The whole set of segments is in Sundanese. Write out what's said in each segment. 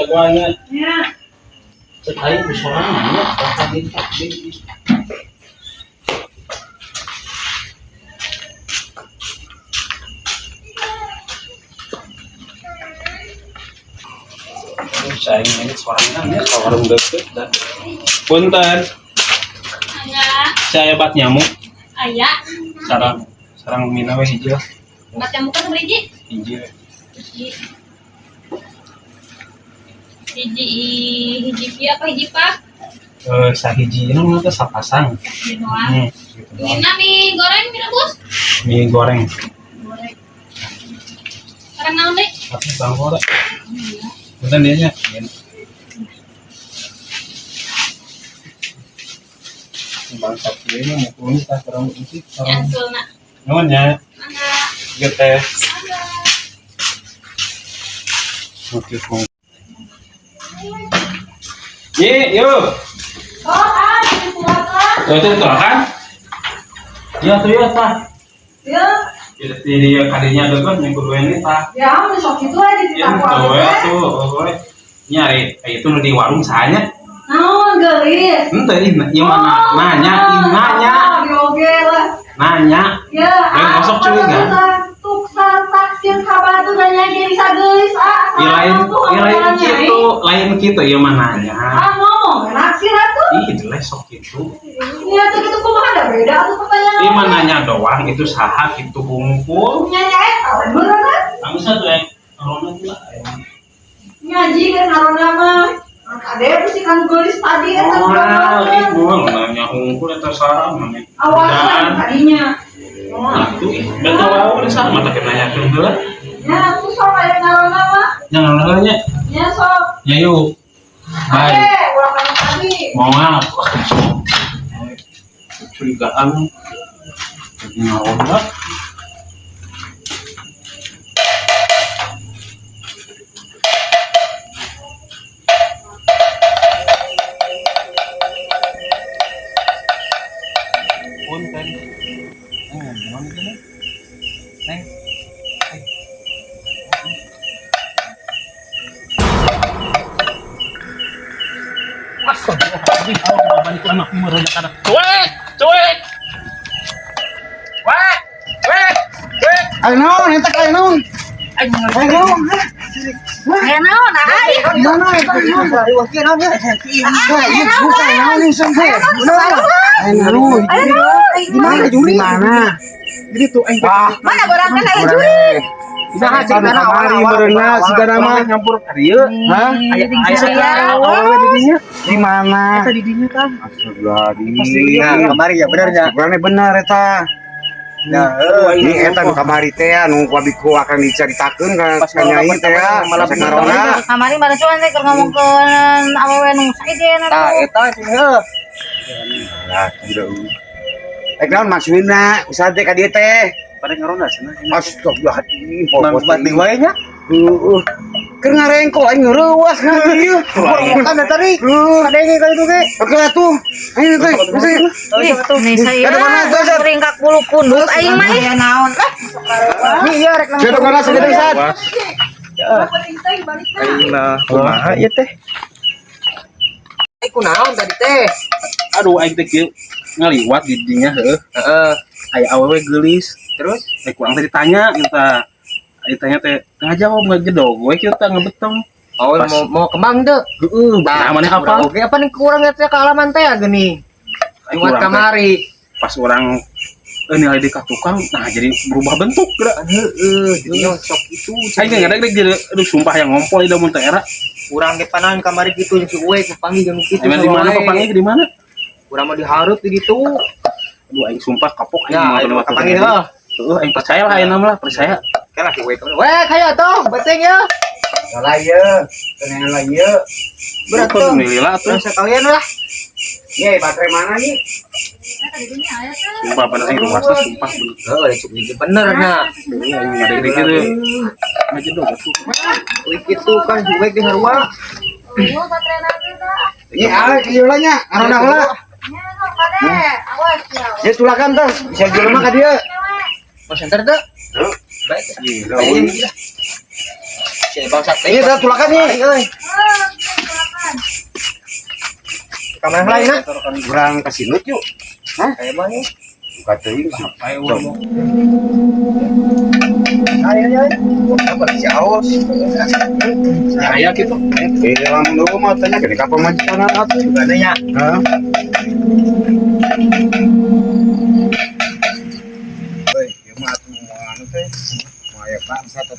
Jagoannya. Ya. Cek aing ku sorangan nya tadi tadi. Saya ini sorangan ya, ke warung deket dah. Punten, Enggak, saya bat nyamuk. aya. Sarang sarang mina we hiji lah. Bat nyamuk kan hiji. Hiji we. Hiji. Hiji hiji kieu apa hiji pak? Eh, sahiji ini mah teh sapasang. Hiji doang. Gitu doang. Mina mie goreng, mie rebus. Mie goreng. Goreng. Sekarang naon deh? Tapi bangko dah. Punten dia nya. Bangsa kieu nya mukul tah kurang eueuh. Ansulna. Nuhun nya. Mangga. Ieu teh. Mangga. Oke, Kong. Ye, yuk. Oh, ah, dituakan. Tuh, itu tuh kan? Ya tuh ya tah. Ya, Jadi ya kadinya degan yang kedua ini tah. ya, sok itu aja Ya ditakuan tuh ya teh. tuh, oh, nyari itu nu di warung sahanya. Naon geulis. Ente ih, ieu mah nanya, ih, nanya, Oh, oke lah. nanya. Ya, Lain kosok curiga. Tuksa taksir kabar tuh nanya ge bisa geulis ah. Ih, lain, ih, lain gitu, lain gitu ieu mah nanya. Ah, ngomong naksir atuh. Ih, jelek sok gitu. Nya tuh gitu kumaha ada beda atuh pertanyaan. Ieu mah nanya doang itu saha gitu hungkul. Nya eta bener kan? Kamu satu yang corona tuh lah. Emang. Ngaji kan ngarona mah. Kade pasti kan geulis tadi eta Oh, udah ih, gua nanya hungkul eta saha mana. Awasan tadinya. Nah, itu ih, betul wae sama tak nanya heula. Ya, tuh sok aya ngarona mah. Nya ngaranna nya. Ya sok. Nya yuk. Bye. Oke, ulah kana tadi. Mau apa? Curigaan. Lagi ngaronda. Punten. Neng, ngomong itu, Neng. Neng. Eh. Astagfirullahaladzim, Allah balik anak meronda kanak. Cuek, cuek. Wek, wek, wek. Ayo naon eta ayo naon? Aing Ayo naon? Aya naon ah? Naon eta naon? Iya, bukan naon yang sampai. Ayo naon? Di mana juri? Di mana? Jadi tuh aing Mana barang kan aya juri? Saha ceritana kamari meureunna sigana mah. nyampur ka dieu. Hah? Aya Aya. awewe di dinya. Di mana? Eta di dinya kan. Astagfirullahaladzim. Nah, kamari ya bener nya. Sebenarnya bener eta. Nah, Ini eta nu kamari teh nu ku abi ku akan dicaritakeun ka Pas ka nyai malam teh ya, malam masa ngarona. Kamari barusan teh keur ngomongkeun awewe nu saejen tah atuh. eta sih heuh. Lah, tidak. Eh naon maksudna? Usaha teh ka dieu teh. Pada ngaronda cenah. Astagfirullahaladzim, Mang bati wae nya. Heeh. Keur ngarengkol aing ngeurewas kan ieu. Kan tadi. Heuh. Kadenge ka itu ge. Oke atuh. Ayo teh. Ih, nih saya Kada mana tuh, Sat? ringkak bulu kundut aing mah ih. Naon lah. Nih iya rek nang. Saya kana segede Sat. Penting teh balikna. Nah, kumaha ieu teh? Eh kunaon tadi teh? Aduh aing teh kieu ngaliwat di dinya heuh. Heeh. Aya awewe geulis. Terus Eh kurang teh ditanya kita. Ditanya teh tengah jawab ngejedog we kieu teh ngebetong. oh Pas. mau mau kembang teu? Heeh, nah mana apa? Oke, apa nih kurang eta kealaman teh geuning. Aing Liwat kurang teh. kamari. Pas orang nilai di ka tukang nah jadi berubah bentuk geura. Heeh, jadinya sok itu. Aing teh ngadeg jadi aduh sumpah yang ngompol da mun teh era. Urang ge panan kamari kitu jeung si Uwe papanggih jeung kitu. Emang di mana papanggih di mana? Urang mah dihareup di ditu. Aduh aing sumpah kapok aing Ya, mau ayo lewat papanggih heuh. Heeh, aing percaya lah aing lah percaya. Kalah si Uwe. Weh, kayak tuh, beteng ya. Salah ieu. Tenang lah ieu. Berat Tuh tuh. milih lah tuh. Terus sekalian lah. Ye, baterai mana nih? Sumpah bener aing luasna sumpah bener. Heeh, cuk iki bener nya. Heeh, aing ngadeg gitu. Ngejedog atuh. Uwe kitu kan si Uwe ge sarua. Oh, baterena teh tah. Ini ale ieu lah nya, ngaronda heula. Nya sok kade. Awas ya. Ye tulakan teh, bisa jelema ka dieu. Mau center teu? Baik. Gila. Si bangsat teh. Ini teh tulakan nih. Euy. Ka mana lain na? Urang ka Sinut yuk. Hah? Aya mah nih. Buka teuing sih. Ayo urang. Ayo ayo. Apa si Aos? Aya kitu. Eh, lamun dulu mah tanya gini ka pamajikan atuh. Gimana ya? Hah? Hei, ieu mah atuh moal anu teh. Moal aya bangsa atuh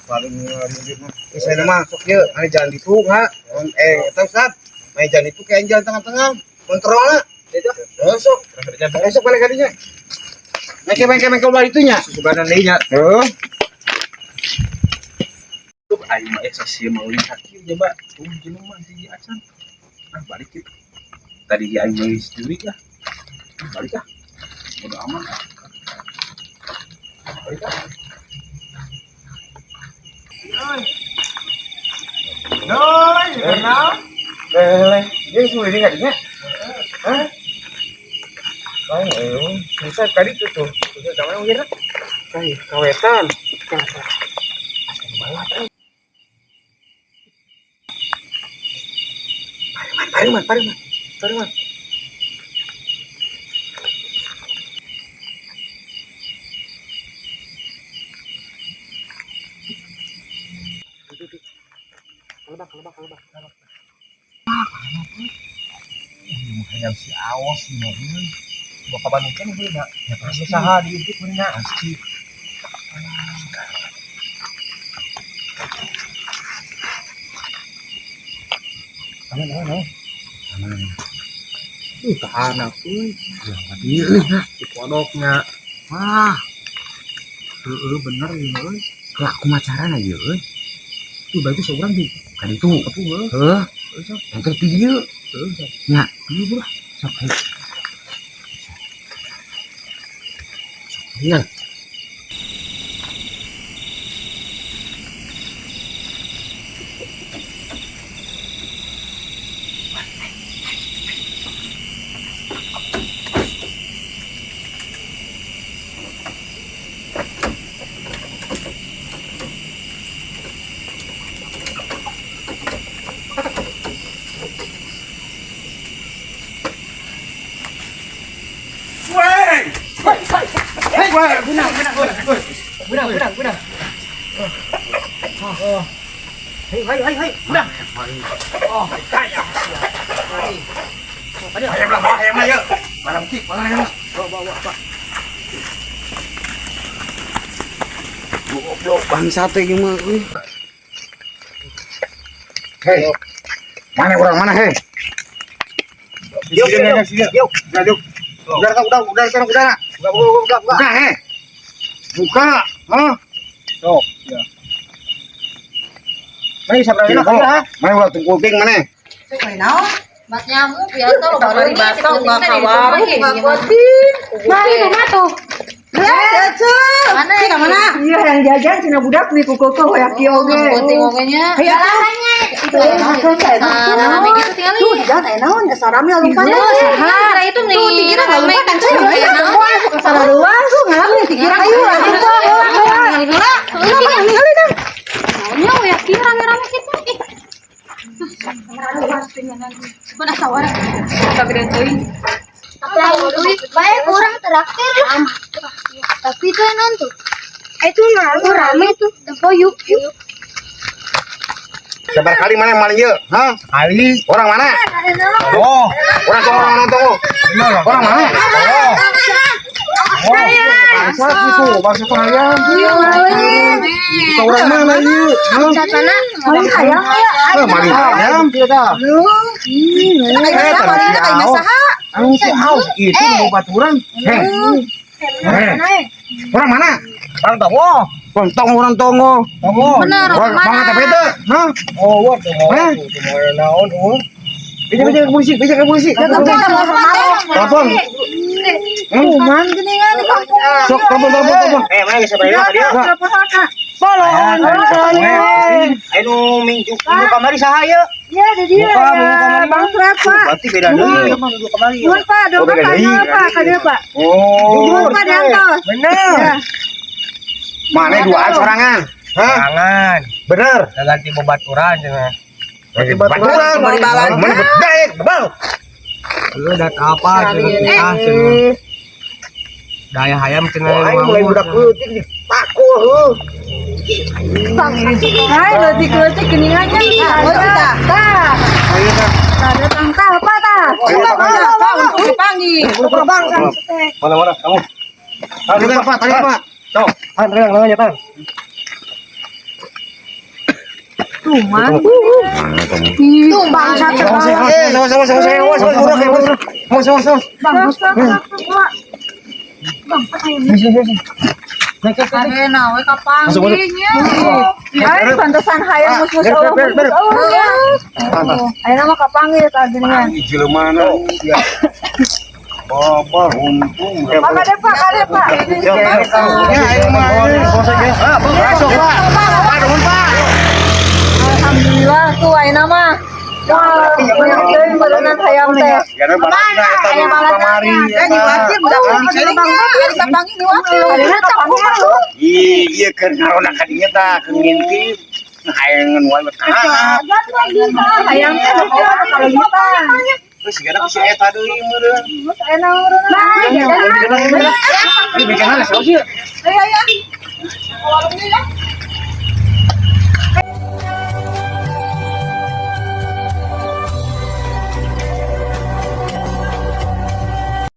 apalin ngeundeut mah. Eh, saya mah sok ieu, ane jalan ditu ha. Eh, eta Ustaz. Main jalan itu kayak jalan tengah-tengah. Kontrolna. Itu. Heeh, sok. Besok balik kadinya. Meke meke meke ulah itunya. Susuganan deui nya. Heeh. Tuh aing mah esa sieun meuli sakieu coba. Tuh jelema mah hiji acan. Ah balik kitu. Tadi ge aing meuli sendiri ah. Balik ah. Bodo amat ah. Balik ah. Doi, kenal. Lele, dia sudah ini kadinya. Hah? Lain, bisa kali itu tuh. Itu sama yang kira. Kayak kawetan. Pariman, pariman, pariman. Kalebak, kalebak, kalebak, kalebak. Hayang si Aos nih, euy. Bawa ka Bandung kan euy, na. Ya pasti saha diintip meureun na. Pasti. Aman, aman, aman. Aman. Tahan euy. Ya, ieu euy, nah. Di pondoknya. Wah, Heeh, bener ieu euy. kelak kumaha carana ieu euy? Tuh berarti seorang di Kan itu. kampung heuh. Heuh, Heuh, sok. yang teh dieu. Heuh, sok. Nya. Ieu bulah. Sok ayo. Iya. Benang, benang, benang. Oh. Hei, hei, hei, hei, benang. Oh, kaya. Ayam lah, ayam lah, yuk. Malam tik, malam ayam lah. Bawa, bawa, bawa. Goblok bangsa teh ieu mah euy. Hei. Mana orang mana hei? Yuk, yuk, yuk. Udah, yuk. Udah, udah, udah, udah, udah. Buka, buka, buka, buka. Buka, hei. Buka. Hah? Sok, ya. Mari sabar enak ya. Mana ulah tunggu ting mana? Naon? Bat nyamuk biasa lo baru Bari baso nggak kawaru nggak kuatin. Mari tuh mah tuh. Ya, Ceu. Mana? Ceu, mana? Iya, yang jajan cina budak nih kuku hoyak kieu oge. Penting ogenya. Hayang Itu rame gitu tinggal Tuh, jangan aya naon ya sarame lupa. Saha itu nih. Tuh, dikira nggak lupa kan Ceu. Iya, Ayo, sarua tuh ngalamin dikira ayo langsung tuh. Ningali heula. Kenapa ningali kan? Naonnya we yakin rame-rame kitu. Ih. Mana sawara? Kabeh teuing. Baik kurang traktir. Tapi itu yang tuh. Itu mah Rame tuh. Tempo yuk yuk. Sabar kali mana yang maling ieu? Hah? Kali. Orang mana? Oh, Orang tunggu, orang tunggu. Orang mana? oh. Bangsa gitu, bangsa hayang. Itu orang mana ieu? Hah? Maling hayang ya. Eh, maling hayang. Ayo maling teh kayak saha? Anu si Aus itu mau baturan. Heh. Heh. Orang mana? Orang Tongo. Orang Tongo, orang Tongo. Tongo. Bener, Orang orang mana? mana tapi itu? Hah? Oh, wah, Tongo. Hah? Tongo naon, oh. Bisa bisa ke polisi, bisa ke polisi. Telepon. Kuman gini kan di kampung. Sok telepon, telepon, telepon. Eh, mana geus sabar enak dia? Telepon haka. Bolon, bolon. Ayo nu minggu nu kamari saha ieu? Ya, di dia. Buka, buka kamari. Bang Surat, Pak. Berarti beda deui mah nu kamari. Nuhun, Pak. Oh, Dompet beda deui. kadieu, Pak. Kadieu, Pak. Oh. Nuhun, Pak, diantos. Bener. Ya. Mana duaan sorangan? Hah? Jangan. Bener. Ganti bebaturan cenah. Baturan. Bari balan. Mana bedek, bebal. Lu udah apa cenah ah cenah. Daya hayam cenah Wah, aing mulai budak leutik dipakul heuh. Hai, leutik-leutik geuningannya. Oh, tah. Tah. Tah datang tah apa tah? Tah untuk dipanggil. Mana mana kamu? Tarik Pak, tarik Pak. Tan, pegang namanya Tan. Tuh, man. Tuh bangsat. Eh, sama sama sama sama sama budak ya, bos. Sama sama sama. Bangsat. Arena we kapanggihnya. Ay, pantesan hayang mus-mus eueuh mus-mus eueuh ya. Ayeuna mah kapanggih tah geuningan. Ini jelema na. Bapak untung. Pak kade Pak, kade Pak. Ya, ayo mah. Masuk, Pak. Pak, nuhun, Pak. Alhamdulillah tuh ayeuna mah. Wah, banyak deui meureunnan hayam teh. Karena balasna eta nu kamari. Eh, diwakil budak leutik kapanggih diwakil. Ayeuna kapanggih lu. Ih, ieu keur ngarona ka dinya tah, keur ngintip. Hayang wae betah. Hayam teh lucu kalau gitu. Terus sigana ku si eta deui meureun. Terus ayeuna meureunnan. Ini bikin saus ya. Ayo ayo. Warung ini ya.